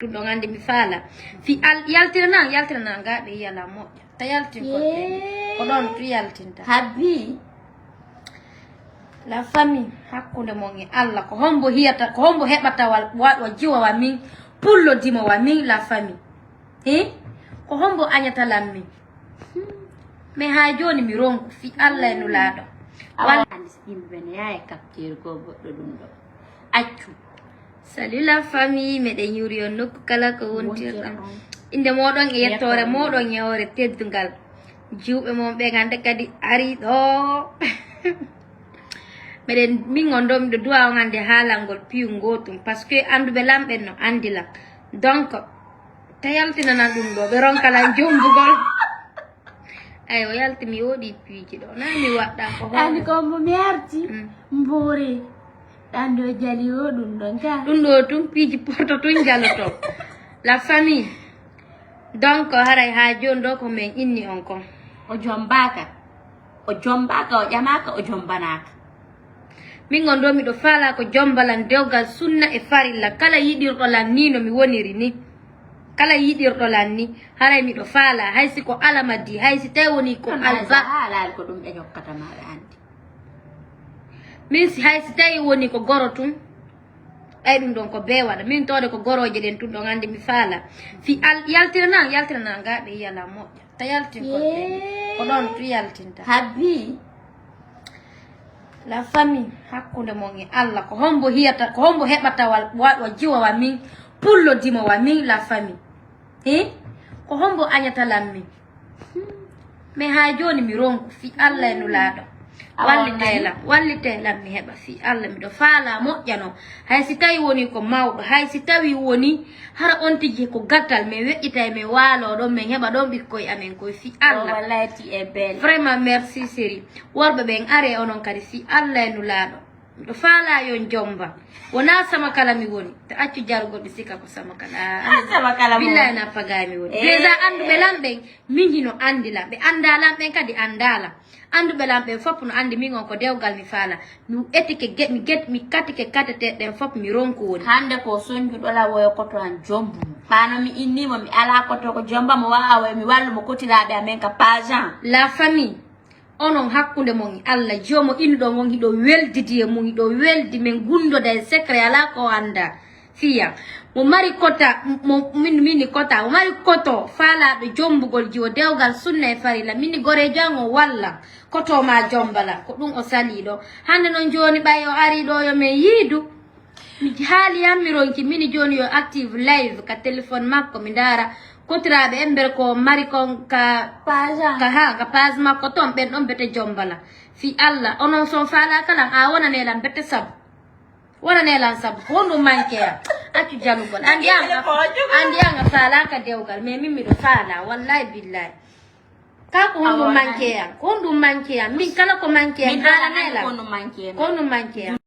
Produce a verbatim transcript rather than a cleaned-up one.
Ɗum ɗon anndi mi faala. Fi al yaltira nan, yaltira nan, ga ɓe yiyala moƴƴa. Ta yaltin ko ɓe. Ko ɗon tu yaltinta. Habbi. La famille, hakkunde mon e Allah. Ko hombo hiyata, ko hombo heɓata wal, wa, wa jiwa wa min, pullo dimo wa min, la famille. Hi? Ko hombo añata lan min? Hmm. Mais haa jooni mi ronku fi Allah e Nulaaɗo. Awa. Wal- Andi si yimɓe ne yaha e capture ko goɗɗo ɗum ɗo. Accu. Salut la famille, meɗen yuri on nokku kala ko wontirɗon. Wontirɗon. Innde moɗon e yettoore moɗon e hoore teddungal. Jiwɓe mon ɓe gande kadi ari ɗo. Meɗen min on ɗo miɗo duwa on hannde haalangol piyu ngootum, parce que annduɓe lan ɓen no anndi lan. Donc, ta yaltinanan ɗum ɗo, ɓe ronka lan jombugol. Ay, o yalti mi woɗi piiji ɗo. Na mi waɗɗa ko hoore. Ani ko mbo mi arti, mm, mboore. Ɗan ɗo jali o ɗum ɗon ka. Ɗum ɗo tun piiji porto tun jaloto. La famille. Donc, haray haa jooni ɗo ko men inni on kon. O jombaaka. O jombaaka, o ƴamaaka, o jombanaaka. Min on ɗo miɗo faala ko jomba lan dewgal sunna e farilla. Kala yiɗirɗo lan ni no mi woniri ni. Kala yiɗirɗo lan ni. Haray miɗo faala, hay si ko alamadi, hay si tawi woni ko alba. Haalaali ko ɗum ɓe jokkata ma ɓe anndi. Min si hay si tawi woni ko goro tun, ɓay ɗum ɗon ko bee waɗa. Min towde ko gorooje ɗen tun ɗon anndi mi faala. Fi al, yaltira nan, yaltira nan, ga ɓe yiyala moƴƴa. Ta yaltin ko ɓe. Ko ɗon tu yaltinta. Habbi. La famille, hakkunde mon e Allah. Ko hombo hiyata, ko hombo heɓata wal, wa, wa jiwa wa min, pullo dimo wa min, la famille. Hi? Ko hombo añata lan min? Hmm. Mais haa jooni mi ronku fi Allah e Nulaaɗo. Awa, wallite lan, wallite lan mi heɓa fi Allah, miɗo faala moƴƴa non. Hay si tawi woni ko mawɗo, hay si tawi woni hara on tigi ko gattal, min weƴƴitay, min waalo ɗon, min heɓa ɗon ɓikkoy amen koy fi Allah. Oh, wallahi, tu es belle. Vraiment, merci, chérie. Worɓe ɓen are onon kadi fi Allah e Nulaaɗo. Miɗo faala yon jomba. Wona sama kala mi woni. Ta accu jarugol ɓe sika ko sama kala. Ah, sama kala mo. Billahi na pagay mi woni. Eh. Déjà annduɓe lan ɓen, min hino anndi lan. Ɓe annda lan ɓen kadi annda lan. Annduɓe lan ɓen fop no anndi min on ko dewgal mi faala. Mi etike ge-, mi get-, mi katike katete ɗen fop mi ronku woni. Hannde ko sonjuɗo la woyo koto an jombu mo. Ɓano mi inni mo mi ala koto ko jomba mo wawa woyo mi wallu mo kotiraaɓe amen ka pajan. La famille. Onon hakkunde mon e Allah, joomo innuɗon on hiɗo weldidi e mum, hiɗo weldi, min gunndoda e secret, alaa ko o anndaa. Fiya. Mo mari kota, mo, min, min kota, mo mari koto, faalaaɗo jombugol jiwo dewgal sunna e farilla, min goreejo an o walla, koto ma jombala, ko ɗum o salii ɗo. Hannde noon jooni ɓay o arii ɗo yo min yiidu. Mi haali yam mi ronki mini jooni yo active live ka téléphone makko mi ndaara kotiraaɓe en mbele ko mari kon ka page am. Ka ha ka page makko ton ɓen ɗon bete jombala. Fi Allah onon son faala kala a wonane lan bete sabu. Wonane lan sabu ko honɗum manke am. Accu jalugol. Andi an andi an a faala ka dewgal mais min miɗo faala wallahi billahi. Ka ko honɗum manke am. Ko honɗum manke am. Min kala ko manke am. Min haala nela. Ko honɗum manke am.